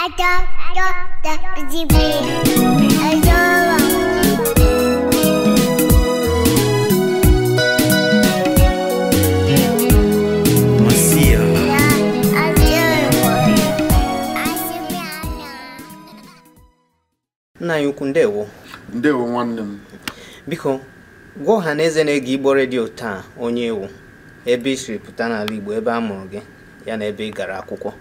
3, 2, Nna anyị ukwu, ndewo. Ndewo nwanne m. Biko gwa ọha na eze na-ege Igbo redio taa onye ewu, ebe i siri pụta n'ala Igbo, ebe a mụrụ gị, ya na ebe ị gara akwụkwọ.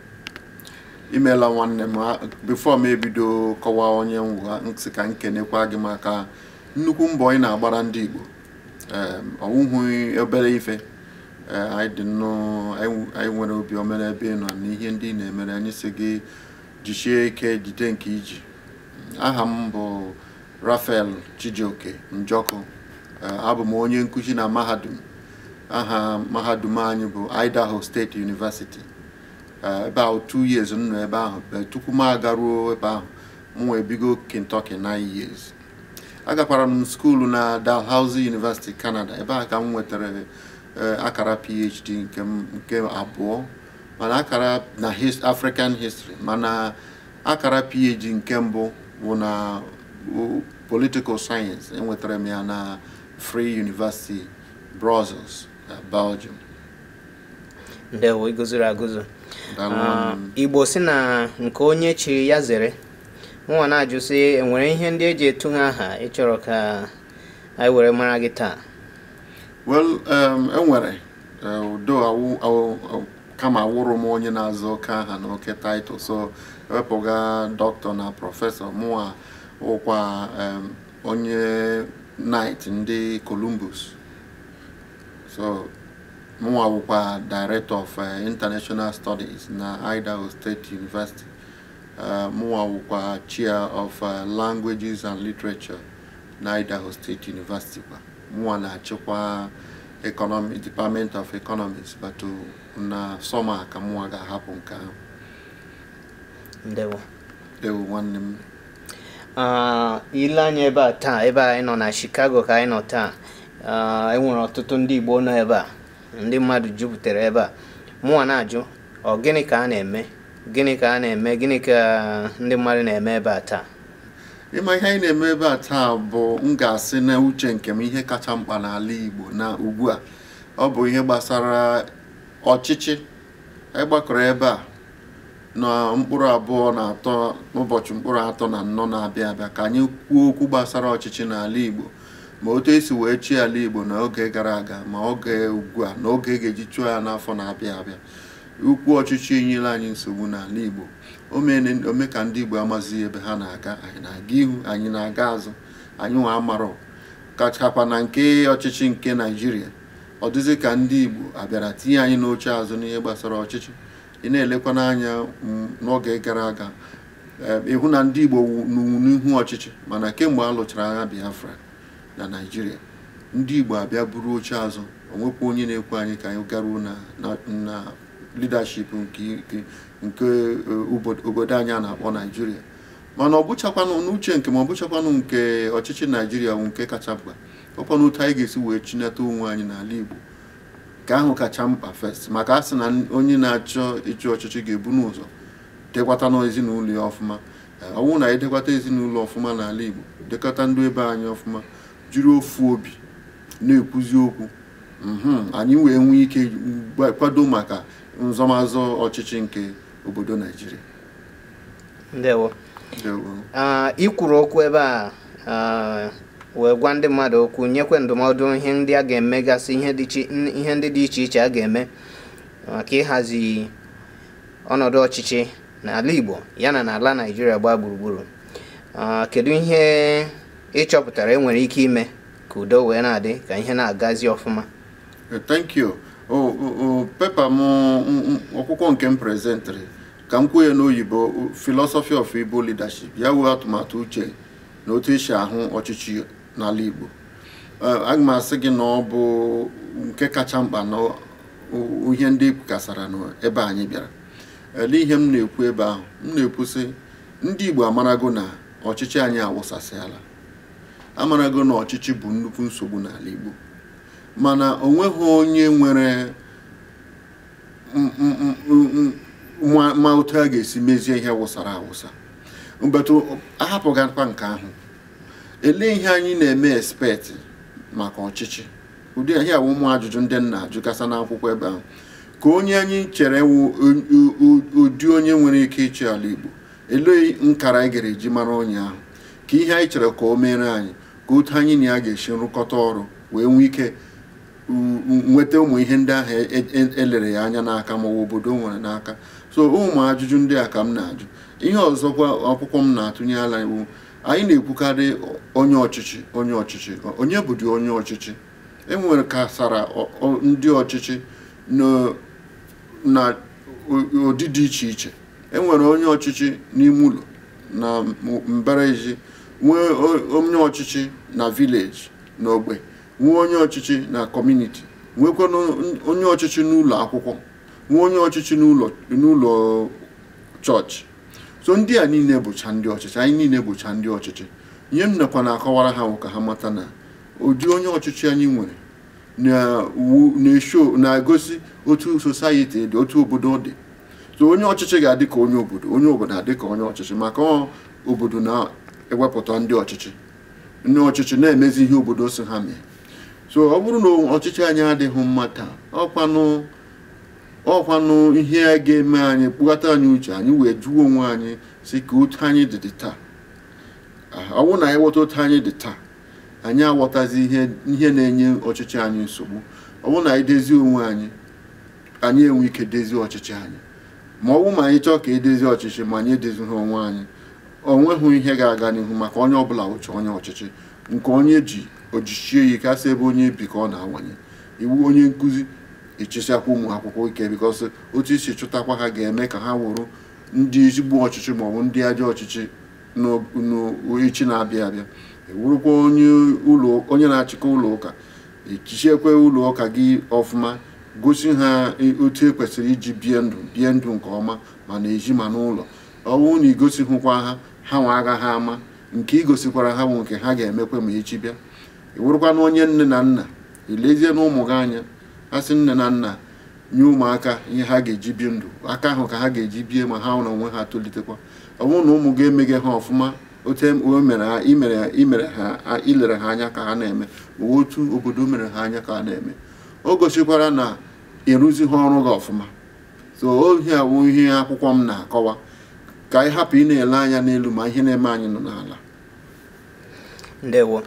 Imeela nwanne m. Before m ebido kọwaa onye ngwa nsị ka nkenekwa gị maka nnukwu mbọ ị na-agbara ndị Igbo. Ọwụhụ obere ife. Anyị dị nnọọ, anyị nwere obi ọma n'ebe ị nọ na ihe ndị ị na-emere. Anyị sị gị jisie ike, jide nke iji. Aha m bụ Raphael Chijioke Njọkụ. Abụ m onye nkuzi na mahadum. Aha mahadum anyị bụ Idaho State University. Ebe ahụ 2 years m nọ ebe ahụ, tupu m agaruo ebe ahụ m wee bigo Kentucky 9 years. Agakwara m skuulu na Dalhousie University, Canada. Ebe ahụ ka m nwetara akara PhD nke abụọ, mana akara na African history, mana akara PhD nke mbụ bụ na political science. Enwetara m ya na Free University, Brussels, Belgium. Ndewo, igozuru agozu. Igbo si na nke onye chiri ya zere. Nwa na-ajụ sị, enwere ihe ndị eji etu ha aha ị chọrọ ka anyị were mara gị taa? Well, enwere udo kama awụrụ m onye na-azụ oke aha na oke title, so ewepụga dọkịta na prọfesọ, mụnwa wụkwa onye knight ndị Columbus. So mụnwa wụkwa director of international studies na Idaho State University. Mụnwa wụkwa chair of languages and literature na Idaho State University. Kwa mụnwa na-achịkwa economic department of economics, but na sọma ka mụnwa ga-ahapụ nke ahụ. Ndewo. Ndewo nwanne m. Ile anya ebe a taa, ebe anyị nọ na Chicago ka anyị nọ taa, enwere ọtụtụ ndị Igbo nọ ebe a, ndị mmadụ jupụtara ebe a. Mụnwa na-ajụ, ọ gịnị ka a na-eme? Gịnị ka a na-eme? Gịnị ka ndị mmadụ na-eme ebe a taa? Ịma ihe anyị na-eme ebe a taa bụ, m ga-asị na uche nke m, ihe kacha mkpa n'ala Igbo na ugbu a, ọ bụ ihe gbasara ọchịchị. Anyị gbakọrọ ebe a na mkpụrụ 2 na 3 n'ụbọchị mkpụrụ 3 na 4 na-abịa abịa ka anyị kwuo okwu gbasara ọchịchị n'ala Igbo, ma otu esi wee chie ala Igbo n'oge gara aga, ma oge ugbu a na oge ga-eji chụọ ya n'afọ na-abịa abịa. Ukwu ọchịchị enyela anyị nsogbu n'ala Igbo. Ome ka ndị Igbo amazighị ebe ha na-aga. Anyị na-aga ihu, anyị na-aga azụ, anyị nwa amarọ. Kachakwa na nke ọchịchị nke Naịjirịa, ọ dịzị ka ndị Igbo abịara tinye anyị n'oche azụ n'ihe gbasara ọchịchị. Ị na-elekwa n'anya n'oge gara aga, ịhụ na ndị Igbo n'ihu ọchịchị, mana kemgbe a lụchara agha Biafra na Naịjirịa, ndị Igbo abịa buru oche azụ. Onwekwa onye na-ekwe anyị ka anyị garuo na leadership nke obodo anyị a na-akpọ Naịjirịa. Mana ọ bụchakwanụ n'uche nke ma ọ bụchakwanụ nke ọchịchị Naịjirịa bụ nke kacha mkpa. Ọkwanụ otu anyị ga-esi wee chinata onwe anyị n'ala Igbo, nke ahụ kacha mkpa first, maka a sị na onye na-achọ ịchị ọchịchị ga-ebu n'ụzọ dekwata n'ezinụlọ ya ọfụma. Ọ bụrụ na anyị dekwata ezinụlọ ọfụma n'ala Igbo, dekọta ndị ebe anyị ọfụma, jiri ofu obi na-ekwuzi okwu, anyị wee nwee ike kwado maka nzọmazọ ọchịchị nke obodo Naịjirịa. Ndewo. Ị kwuru okwu ebe a wee gwa ndị mmadụ okwu, nyekwe ndụmọdụ ihe ndị a ga-emegasị, ihe ndị dị iche iche a ga-eme maka ịhazi ọnọdụ ọchịchị n'ala Igbo ya na n'ala Naịjirịa gbaa gburugburu. Kedu ihe ị chọpụtara enwere ike ime ka udo wee na-adị, ka ihe na-agazi ọfụma? Thank you. Pepa m, akwụkwọ nke m prezentịrị, ka m kwuo ya n'oyibo, Philosophy of Igbo Leadership, ya wee atụmatụ uche na otu esi ahụ ọchịchị n'ala Igbo. Aga m asị gị na ọ bụ nke kacha mkpa na ihe ndị kwukasara n'ebe anyị bịara. N'ihe m na-ekwu ebe ahụ, m na-ekwu sị ndị Igbo amarago na ọchịchị anyị awụsasịala, amarago na ọchịchị bụ nnukwu nsogbu n'ala Igbo, mana o nweghị onye nwere Ma otu a ga-esi mezie ihe wụsara awụsa mbetụ ahapụghịkwa nke ahụ. Elee ihe anyị na-eme expect maka ọchịchị? Ụdị ihe awụ ụmụ ajụjụ ndị nna ajụkasa n'akwụkwọ ebe ahụ, ka onye anyị chere wụ ụdị onye nwere ike ịchị ala Igbo, elee nkara anyị gara eji mara onye ahụ, ka ihe anyị chere ka o mere anyị, ka otu anyị na ya ga-esi rụkọta ọrụ wee nwee ike nweta ụmụ ihe ndị ahụ elere ya anya n'aka ma ọ bụ obodo nwere n'aka. So ụmụ ajụjụ ndị a ka m na-ajụ. Ihe ọzọkwa akwụkwọ m na-atụnye ala iwu, anyị na-ekwukarị onye ọchịchị, onye ọchịchị, onye bụdị onye ọchịchị? E nwere kasara ndị ọchịchị na ụdị dị iche iche. E nwere onye ọchịchị n'ime ụlọ na mbara ezi, nwee onye ọchịchị na village na ogbe, nwee onye ọchịchị na community, nwekwa onye ọchịchị n'ụlọ akwụkwọ, nwee onye ọchịchị n'ụlọ chọọchị. So ndị a niile bụcha ndị ọchịchị, anyị niile bụcha ndị ọchịchị. Ihe m nakwa na-akọwara ha bụ ka ha mata na ụdị onye ọchịchị anyị nwere na-esho na-egosi otu society dị, otu obodo dị. So onye ọchịchị ga-adị ka onye obodo, onye obodo adị ka onye ọchịchị, maka ọ obodo na-ewepụta ndị ọchịchị, ndị ọchịchị na-emezi ihe obodo si ha mee. So ọ bụrụ na ọchịchị anyị adịghị mma taa, ọkwanụ ihe ga-eme anyị kpụghata anyị uche anyị wee jụọ onwe anyị si ka otu anyị dị taa. Ọ bụrụ na anyị ghọta otu anyị dị taa, anyị aghọtazi ihe na-enye ọchịchị anyị nsogbu. Ọ bụrụ na anyị dezie onwe anyị, anyị enwe ike dezie ọchịchị anyị. Ma ọ bụ ma anyị chọọ ka edezie ọchịchị ma anyị edezighị onwe anyị, o nweghị ihe ga-aga n'ihu, maka onye ọbụla uche onye ọchịchị nke onye ji ojichie ya ike asị ebe onye bi ka ọ na-awanye iwu. Onye nkụzi echesiakwa ụmụ akwụkwọ ike, because otu isi chụtakwa ha ga-eme ka ha wụrụ ndị ezigbo ọchịchị maọbụ ndị ajọ ọchịchị n'echi na-abịa abịa. Ewurukwa onye ụlọ, onye na-achịkọ ụlọ ụka, echichiekwe ụlọ ụka gị ọfụma, gosi ha otu e kwesịrị iji bie ndụ, bie ndụ nke ọma, ma na-ezi ma n'ụlọ. Ọ bụrụ na igosihụkwa ha, ha nwa agaghị ama nke igosikwara ha bụ nke ha ga-emekwe ma echi bịa. Ewurukwa na onye nne na nna, ilezie na ụmụ gị anya. Ha sị nne na nna nye ụmụaka ihe ha ga-eji bie ndụ, aka ahụ ka ha ga-eji bie ma ha na onwe ha tolitekwa. Ọ bụrụ na ụmụ gị emeghị ha ọfụma otu o mere ha, imere ha, ilere ha anya ka ha na-eme, ma otu obodo mere ha anya ka ha na-eme, o gosikwara na ịrụzighị ọrụ gị ọfụma. So ohi awụ ihe akwụkwọ m na-akọwa, ka anyị hapụ ị na-ele anya n'elu ma ihe na-eme anyị nọ n'ala. Ndewo.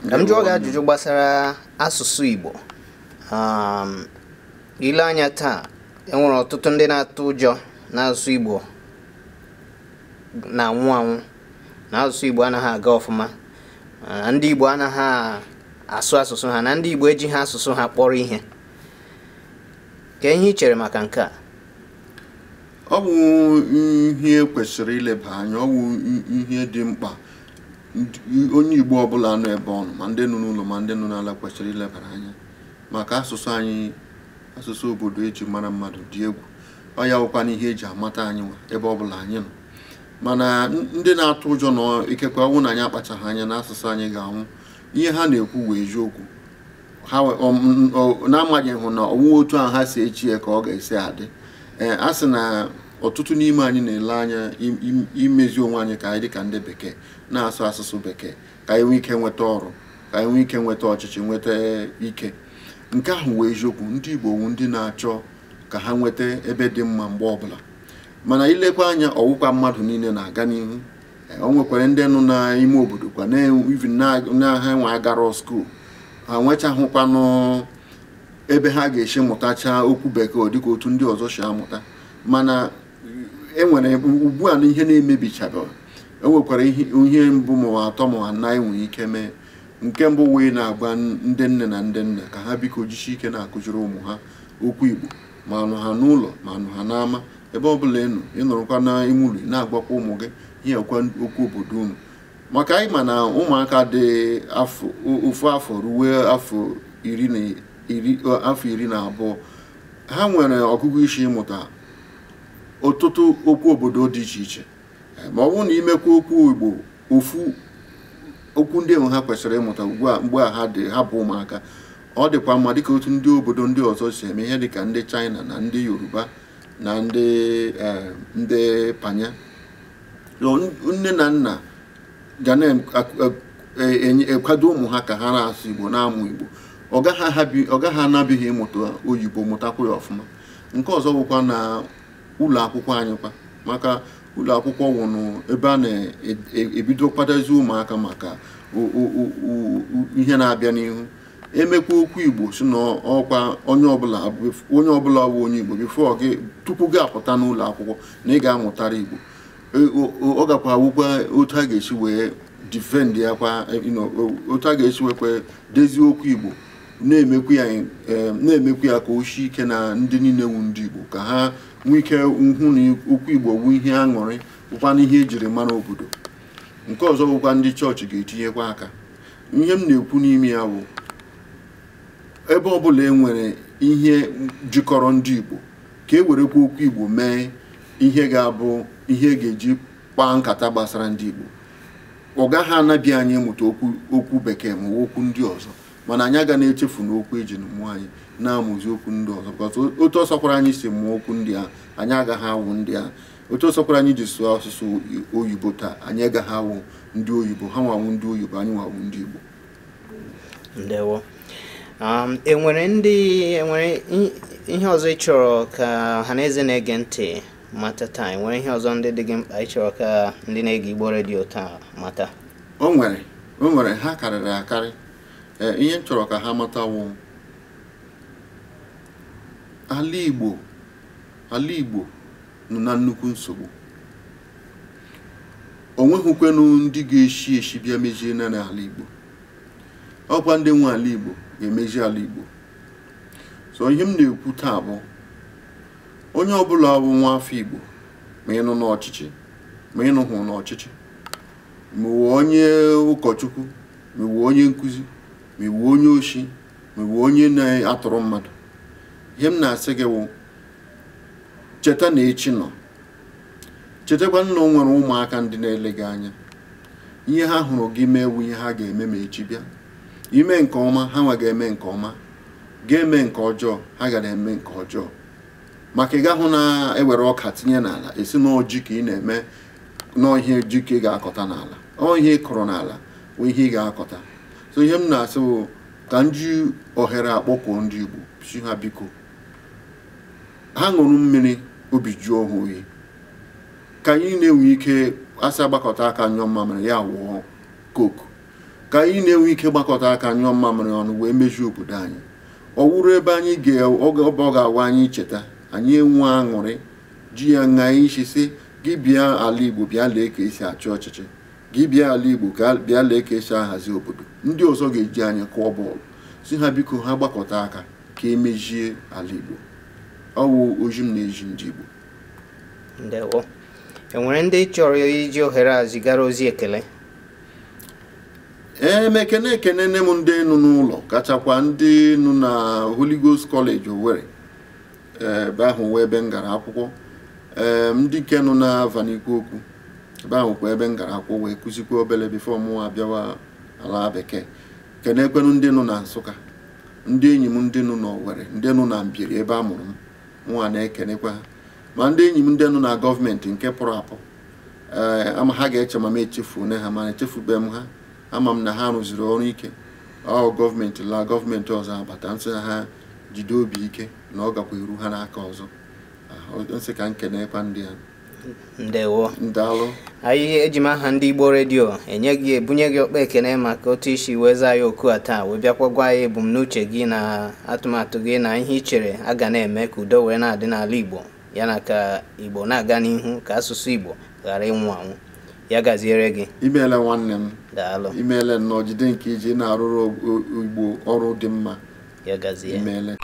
Ka m jụọ gị ajụjụ gbasara asụsụ Igbo. Ile anya taa, enwere ọtụtụ ndị na-atụ ụjọ na asụsụ Igbo na-anwụ anwụ, na asụsụ Igbo anaghị aga ọfụma, na ndị Igbo anaghị asụ asụsụ ha, na ndị Igbo ejighị asụsụ ha kpọrọ ihe. Ka ihe ị chere maka nke a? Ọ bụ ihe kwesịrị ileba anya, ọ bụ ihe dị mkpa onye Igbo ọbụla nọ ebe ọ nọ, ma ndị nọ n'ụlọ ma ndị nọ n'ala, kwesịrị ilebara anya maka asụsụ anyị. Asụsụ obodo eji mara mmadụ dị egwu. Ọ ya wụkwana ihe eji amata anyị nwa ebe ọbụla anyị nọ. Mana ndị na-atụ ụjọ na ikekwe ọnwụ na anyị akpachaghị anya na asụsụ anyị ga-anwụ, ihe ha na-ekwu wee eziokwu ha na-amaghị hụ na ọwụ otu ahụ ha si echi ya ka ọ ga-esi adị. Ee, a sị na ọtụtụ n'ime anyị na-ele anya imezi onwe anyị ka anyị dị ka ndị bekee, na-asụ asụsụ bekee, ka anyị nwee ike nweta ọrụ, ka anyị nwee ike nweta ọchịchị, nweta ike. Nke ahụ wee eziokwu. Ndị Igbo wu ndị na-achọ ka ha nweta ebe dị mma mgbe ọbụla, mana ilekwa anya, ọwụkwa mmadụ niile na-aga n'ihu. O nwekwara ndị nọ n'ime obodo kwa even na ha nwe agarọ school, ha nwechahụkwanụ ebe ha ga-esi mụtacha okwu bekee dịka otu ndị ọzọ si amụta. Mana e nwere ugbu a na ihe na-emebichabeghị. E nwekwara ihe mbụ ma atọ ma anọ anyị nwere ike mee. Nke mbụ wee na-agba ndị nne na ndị nna ka ha biko jisie ike na-akụziri ụmụ ha okwu Igbo, ma nụ ha n'ụlọ ma nụ ha n'ama, ebe ọbụla ị nọ. Ịnọrọkwa n'ime ụlọ na-agwakwa ụmụ gị ihe ekwe okwu obodo unu, maka anyị ma na ụmụaka dị afọ ofu afọ ruo afọ 10 na afọ 12, ha nwere ọgụgụ isi ịmụta ọtụtụ okwu obodo dị iche iche. Ma ọ bụrụ na imekwa okwu Igbo ofu okwu ndị ahụ ha kwesịrị ịmụta ugbu a mgbe a ha dị ha bụ ụmụaka, ọ dịkwa mma, dịka otu ndị obodo ndị ọzọ si eme ihe, dịka ndị China na ndị Yoruba. na ndị panya. Nne na nna ga na-ekwado ụmụ ha ka ha na-asụ Igbo, na-amụ Igbo. Ọ gaghị anabighị ịmụta oyibo, mụtakwa ya ọfụma. Nke ọzọ bụkwa na ụlọ akwụkwọ anyị kwa, maka ụlọ akwụkwọ wụnụ ebe a na-ebido kwadozi ụmụaka maka ihe na-abịa n'ihu. Emekwa okwu Igbo si na ọkwa onye ọbụla wụ onye Igbo before gị, tupu gị apụta n'ụlọ akwụkwọ na ị ga-amụtara Igbo. Ọ gakwa awụkwa otu a ga-esi wee defend ya kwa, otu a ga-esi wekwe dezie okwu Igbo, na-emekwu ya ka o sie ike na ndị niile wu ndị Igbo ka ha nwee ike hụ na okwu Igbo wu ihe aṅụrị, bụkwa na ihe ejiri mara obodo. Nke ọzọ bụkwa ndị chọọchị ga-etinyekwa aka. Ihe m na-ekwu n'ime ya bụ ebe ọbụla e nwere ihe jikọrọ ndị Igbo, ka e werekwa okwu Igbo mee ihe ga-abụ ihe ga-eji kpaa nkata gbasara ndị Igbo. Ọ gaghị anabi anyị ịmụta okwu bekee ma okwu ndị ọzọ, mana anyị aga na-echefu na okwu eji mụọ anyị na-amụzi okwu ndị ọzọ. Otu ọsọkwara anyị si mụọ okwu ndị a, anyị agaghị awụ ndị a. Otu ọsọkwara anyị ji sụọ asụsụ oyibo taa, anyị agaghị awụ ndị oyibo. Ha nwawu ndị oyibo, anyị nwawu ndị Igbo. Ndewo. Enwere ihe ọzọ ị chọrọ ka ọhaneze na-ege ntị mata taa? Enwere ihe ọzọ ndị dị gị mkpa ị chọrọ ka ndị na-ege Igbo redio taa mata? O nwere, ha karịrị akarị. Ihe m chọrọ ka ha mata wụ ala Igbo nọ na nnukwu nsogbu. O nweghịkwanụ ndị ga-eshi eshi bịa mezie n'ala Igbo. Ọkwa ndị nwe ala Igbo ga-emezi ala Igbo. So ihe m na-ekwu taa bụ onye ọbụla bụ nwa afọ Igbo, ma ị nọ n'ọchịchị ma ị nọghị n'ọchịchị, ma ị onye ụkọchukwu, ma ị onye nkụzi, ma ị onye oshi, ma ị onye na-atụrụ mmadụ, ihe m na-asị gị wụ cheta na echi nọ. Chetakwa na o nwere ụmụaka ndị na-ele gị anya. Ihe ha hụrụ gị mee wụ ihe ha ga-eme ma echi bịa. Ime nke ọma, ha nwa ga-eme nke ọma. Ga-eme nke ọjọọ, ha ga na-eme nke ọjọọ. Maka ị ga-ahụ na ewere ọka tinye n'ala, esi n'ọji ka ị na-eme, n'ọhịa ji ka ị ga-akọta n'ala. Ọ ihe ị kụrụ n'ala bụ ihe ị ga-akọta. So ihe m na-asị bụ ka m ji ohere akpọkuo ndị Igbo, si ha biko, ha ṅụrụ mmiri obi jụọ ha oyi, ka anyị na-enwe ike asị agbakọta aka nyụọ mmamịrị ya wụọ koku, ka anyị na-enwe ike gbakọta aka nyụọ mmamịrị ọnụ wee mezie obodo anyị. Ọ wụrụ ebe anyị ọ ga-awa anyị cheta, anyị enwe aṅụrị, ji ya ṅaa isi sị gị bịa ala Igbo bịa lee ka esi achị ọchịchị, gị bịa ala Igbo ka bịa lee ka esi ahazi obodo. Ndị ọzọ ga-eji anyị kụọ bọọlụ, si ha biko ha gbakọta aka ka emejie ala Igbo. Ọ wụ oji m na-eji ndị Igbo. Ndewo. Enwere ndị chọrọ iji ohere a zigara ozi ekele? Ee, ekene ekene nne m ndị nọ n'ụlọ, kachakwa ndị nọ na Holy Ghost College Owerri, ebe ahụ wee ebe m gara akwụkwọ. Ee, ndị nke nọ na Vanikwoku, ebe ahụ kwa ebe m gara akwụkwọ wee kụzikwa obele before mụ abịawa ala bekee. Kenekwenu ndị nọ na Nsụka, ndị enyi m ndị nọ n'Owerri, ndị nọ na Mbieri ebe a mụrụ m, nwa na-ekenekwa ha. Ma ndị enyi m ndị nọ na gọọmenti nke pụrụ apụ, ee, ama ha ga-eche ma m echefuo ha, mana echefube m ha. Ama m na ha rụziri ọrụ ike. Ọ gọọmenti laa, gọọmenti ọzọ abata, nsị ha jide obi ike na ọ gakwa eru ha n'aka ọzọ. Nsị ka nkenekwa ndị a. Ndewo. Ndalụ. Anyị eji m aha ndị Igbo redio enye gị ebunye gị ọkpa ekene maka otu isi wee zaa ya oku a taa, wee bịakwa gwa anyị ebumnuche gị na atụmatụ gị na ihe ị chere a ga na-eme ka udo wee na-adị n'ala Igbo, ya na ka Igbo na-aga n'ihu, ka asụsụ Igbo ghara ịnwụ anwụ. Ya gaziere gị. Imeela nwanne m. Daalụ. Imeela nnọọ, jide nke iji na-arụrụ Igbo ọrụ dị mma. Ya gazie. Imeela.